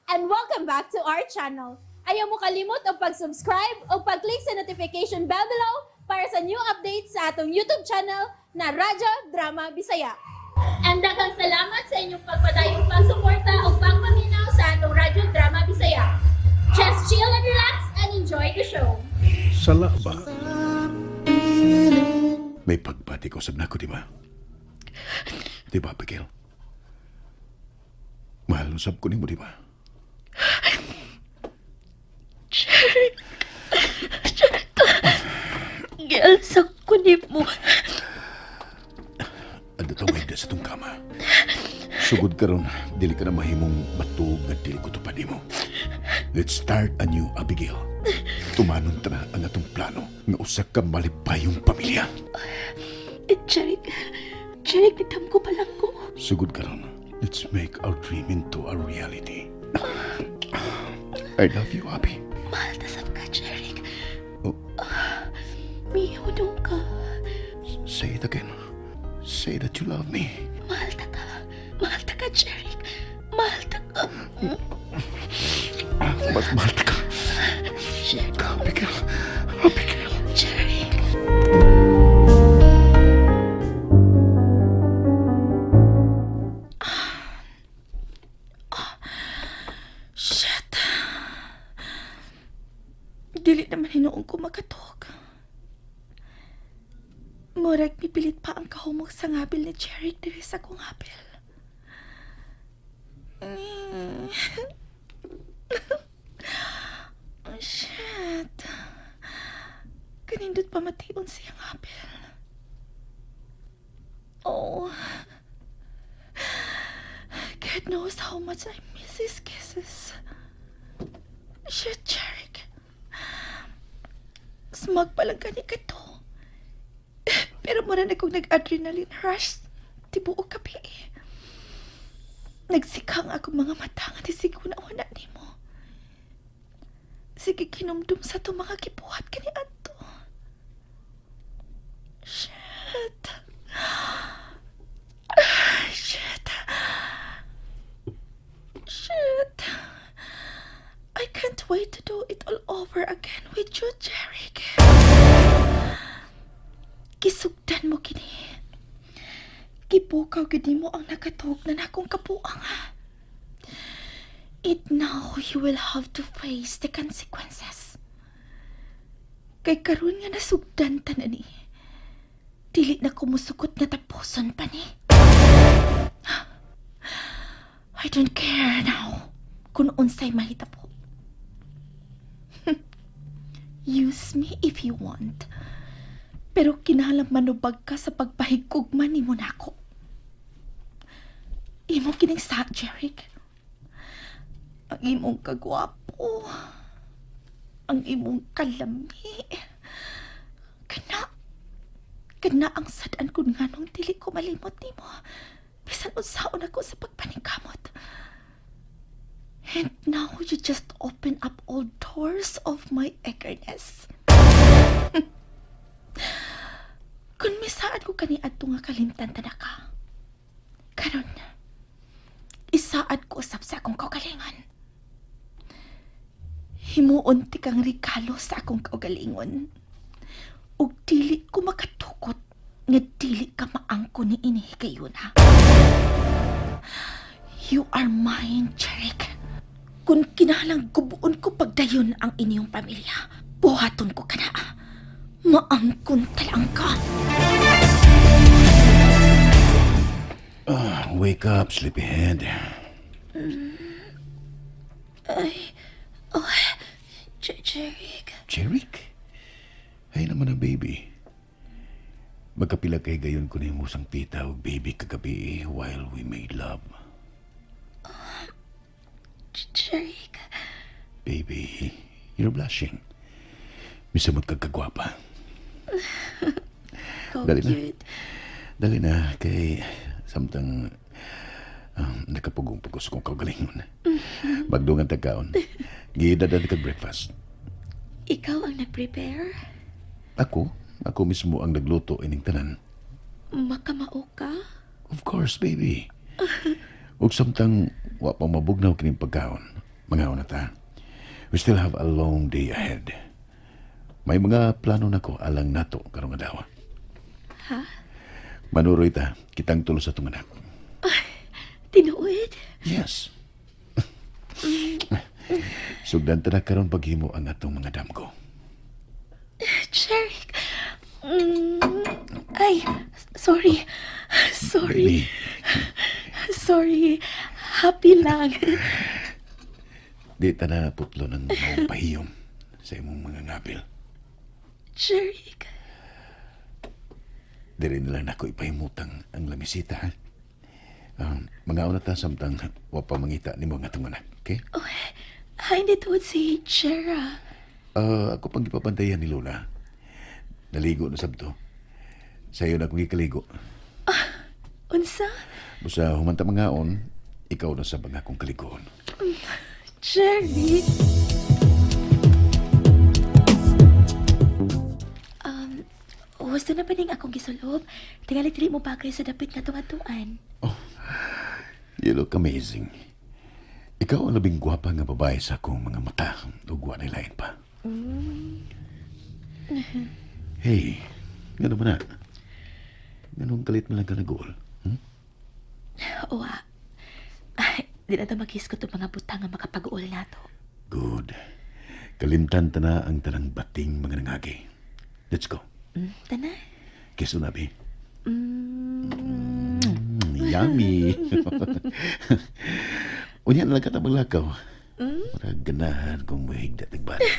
And welcome back to our channel. Ayaw mo kalimot og pag-subscribe o pag-click sa notification bell below para sa new updates sa atong YouTube channel na Radyo Drama Bisaya. And daghang salamat sa inyong pagpadayong pagsuporta o pagpaminaw sa atong Radyo Drama Bisaya. Just chill and relax and enjoy the show. Sala ba? May pagbati ka usab nako, di ba? Di ba, Abigail? Mahal usab ko nimo, di ba? Jeric. Jeric. Gialsa ko nimo. Adto may sa atong kama. Sugod karon, dili ka na mahimong batog nga dili ko tupad nimo. Let's start anew, Abigail. Tumanon ta na ang atong plano nga usa ka malipayong pamilya. Eh, Jeric. Jeric, nidamgo pa lang ko. Sugod karon, let's make our dream into a reality. I love you, Abby. Mahal ta sab ka, Jeric. Oh. Mihunong ka. Say it again. Say that you love me. Mahal ta ka. Mahal ta ka, Jeric. Mahal ta ka. Mas mahal ta ka. Jeric. Abigail. Abigail. Jeric. Shit. Dili naman hinuon ko makatog. Murag mipilit pa ang kahumok sa ngabil ni Jeric diri sa akong ngabil. Oh, shit. Kanindot pamation siyang ngabil. Oh. God knows how much I miss his kisses. Shit, Jeric. Smug pa lang gani ka to. Pero mura na kong nag-adrenaline rush. Tibuok gabi eh. Nagsikang akong mga mata nga nisig huna-huna nimo. Sige, kinumdum sa atong mga gibuhat kaniadto. Shit. Ah, shit. Shit. I can't wait to do it all over again with you, Jeric. Gisugdan mo kini. Gipukaw gid nimo ang nakatuog na nakong kabuang. And now you will have to face the consequences. Kay karon nga nasugdan ta na ni, dili na ko musukot na tapuson pa ni. I don't care now kung unsay mahitabo. Use me if you want. Pero kinahanglan manubag ka sa pagpahigugma nimo nako. Imo kining sa, Jeric. Ang imong kagwapo. Ang imong kalami. Kana. Kana ang sad-an kung nganong dili ko malimot nimo. Bisan unsaon ako sa pagpaningkamot. And now you just open up all doors of my eagerness. Kung misaad ko kaniadto nga kalimtan ta na ka. Karon, isaad ko usab sa akong kaugalingon. Himuon ti kang regalo sa akong kaugalingon. Ug dili ko makatukot nga dili ka maangko ni ini higayuna. You are mine, Jeric. Kung kinahanglang gubuon ko pagdayon ang inyong pamilya, buhaton ko kana. Maangkon ta lang ka. Ah, wake up, sleepyhead. Ay, oh, Jeric. Jeric? Ay naman ang baby. Magkapila kay gayon ko nimo sang tita og baby kagabi while we made love. Jeric. Baby, you're blushing. Misamot kag kagwapa. Go Dali na. Cute. Dali na kay samtang nakapugong-pugos kong kaugalingon. Magdungan tag kaon. Gidadala kag breakfast. Ikaw ang nag-prepare? Ako? Ako mismo ang nagluto ining tanan. Makamao ka? Of course, baby. Ug samtang wa pa mabugnaw kining pagkaon, Mangaon na ta. We still have a long day ahead. May mga plano na ko alang nato karong adlaw. Ha? Manuroy ta, kitang tulo sa atong anak. Tinuod? Yes. Sugdan ta na karon paghimo ang atong mga damgo. Jeric. Ay, sorry. Sorry. Baby, Sorry. Happy lang. Di ta na putlo ng maong pahiyom sa imong mga ngapil. Jeric. Diri na lang nako ipahimutang ang lamisita, ha? Mangaon na ta samtang wa pa mangita nimo ang atong anak, okay? Oh, hi ni tuod si Jera. Ah, ako pang gipapantayan ni Lola. Naligo na sabto. Sayo na akong gikaligo. Unsa? Busa humanta mangaon, ikaw na sa mga akong kaliguon. Jeric. Gusto na ba ning akong gisulob? Tingali dili mo bagay sa dapit nga tungatuan. You look amazing. Ikaw ang labing gwapa nga babae sa akong mga mata. Ug wa lain pa. Hey, ngano man na? Nganong kalit man lang ka nag-uol? Hmm? Owa. Ay, di na ta maghiskot og mga butang nga makapag-uol nato. Good. Kalimtan ta na ang tanang bating mga nangagi. Let's go. Tana. Kiss na, Abi. Yummy. Unya na lang ka ta maglakaw. Para ganahan kong muhigda tagbalik.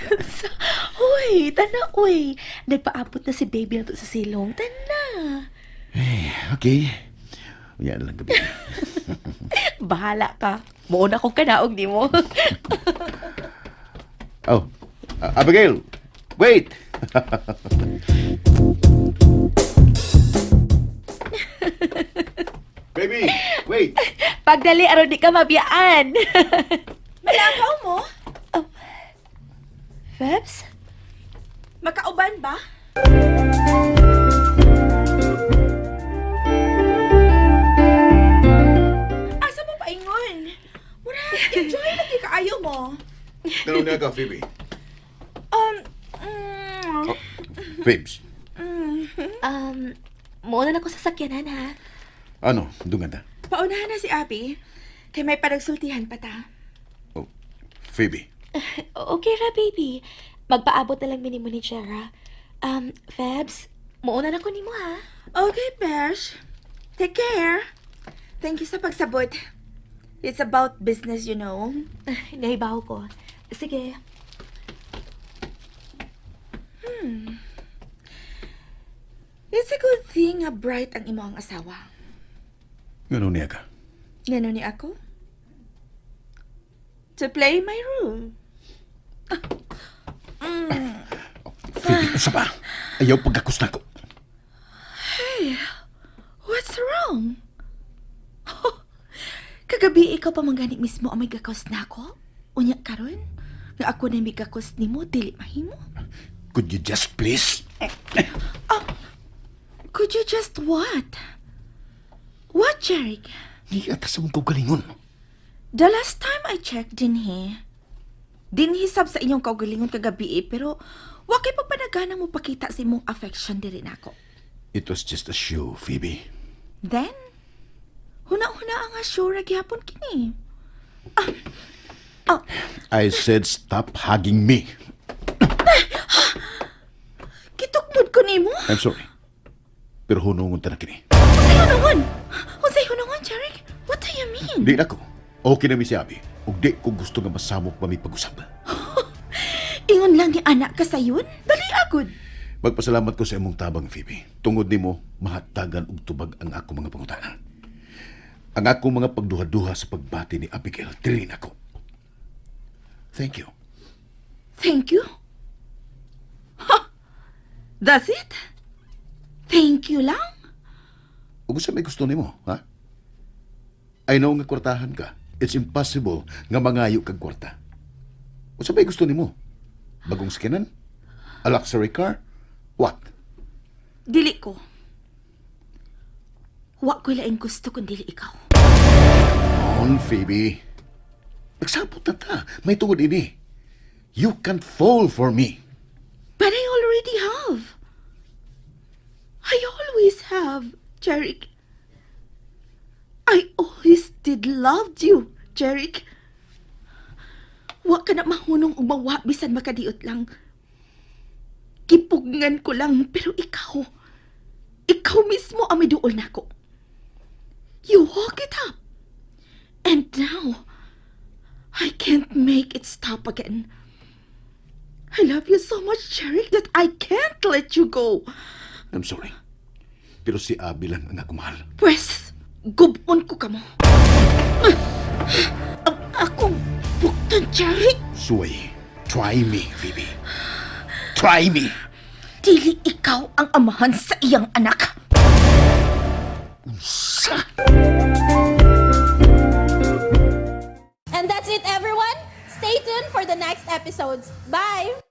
Uy, tana, uy. Nagpaabot na si baby na to sa silong. Tana. Okay. Unya na lang gabi. Bahala ka. Muuna kong kanaog di mo. Oh, Abigail, wait! Baby, wait! Pagdali, aron di ka mabiyaan. Malakaw mo? Oh. Febs? Makauban ba? Asa mo paingon? Mura, enjoy lagi kaayo mo. Tanong na ka, Phoebe. Oh, Phoebes, Muuna na ko sa sakyanan, ha? Ano, dungan ta? Paunahan na si Abby. Kay may panagsultihan pa ta. Oh, Phoebe. Okay ra, baby. Magpaabot na lang minimo ni Jera. Febs, muuna na ko nimo, ha? Okay, Besh. Take care. Thank you sa pagsabot. It's about business. Nahibaw ko. Sige. It's a good thing nga bright ang imong asawa. Ngano niya ka? Ngano ni ako? To play my role. Phoebe, usa pa. Ayaw pagkakos na ko. What's wrong? Kagabi ikaw pa man gani mismo ang may gakos na ako? Unya karon? Nga ako na may gakos nimo, dili mahimo? Could you just please? Could you just what? What, Jeric? Di ata sa mong kaugalingon. The last time I checked, dinhi. Dinhi sab sa inyong kaugalingon kagabi eh, pero wa kay pagpanagana mo pakita sa imong affection diri nako. It was just a show, Phoebe. Then, huna-huna ang sure gyapon kini. I said stop hugging me. Kitukmod ko nimo. I'm sorry. Pero hunungon ta na kini. Unsay hunungon? Unsay hunungon, Jeric? What do you mean? Di na ko. Okay na mi si Abby. Ug di ko gusto nga masamok pa mi pag-usab. Ingon lang ni anak ka sayon? Dali agud. Magpasalamat ko sa imong tabang, Phoebe. Tungod nimo, mahatagan og tubag ang ako mga pangutana. Ang akong mga pagduha-duha sa pagbati ni Abigail, diri nako. Thank you. Thank you. Ha? That's it? Thank you lang? Ug unsa may gusto nimo, ha? I know nga kwartahan ka. It's impossible nga mangayo kag kwarta. Unsa may gusto nimo? Bagong skinan? A luxury car? What? Dili ko. Wa ko'y laing gusto kung dili ikaw. On, Phoebe. Nagsabot na ta. May tungod ini. You can fall for me. But I already have. I always have, Jeric. I always did loved you, Jeric. Wa ka na mahunong og mawa bisan makadiot lang. Gipugngan ko lang, pero ikaw, ikaw mismo ang miduol nako. You walk it up. And now, I can't make it stop again. I love you so much, Jeric, that I can't let you go. I'm sorry. Pero si Abby lang ang akong mahal. Pwes, gub-on ko kamo. Ang akong bukton, Jeric. Suway, try me, Phoebe. Try me. Dili ikaw ang amahan sa iyang anak. Sa! And that's it, everyone. Stay tuned for the next episodes. Bye!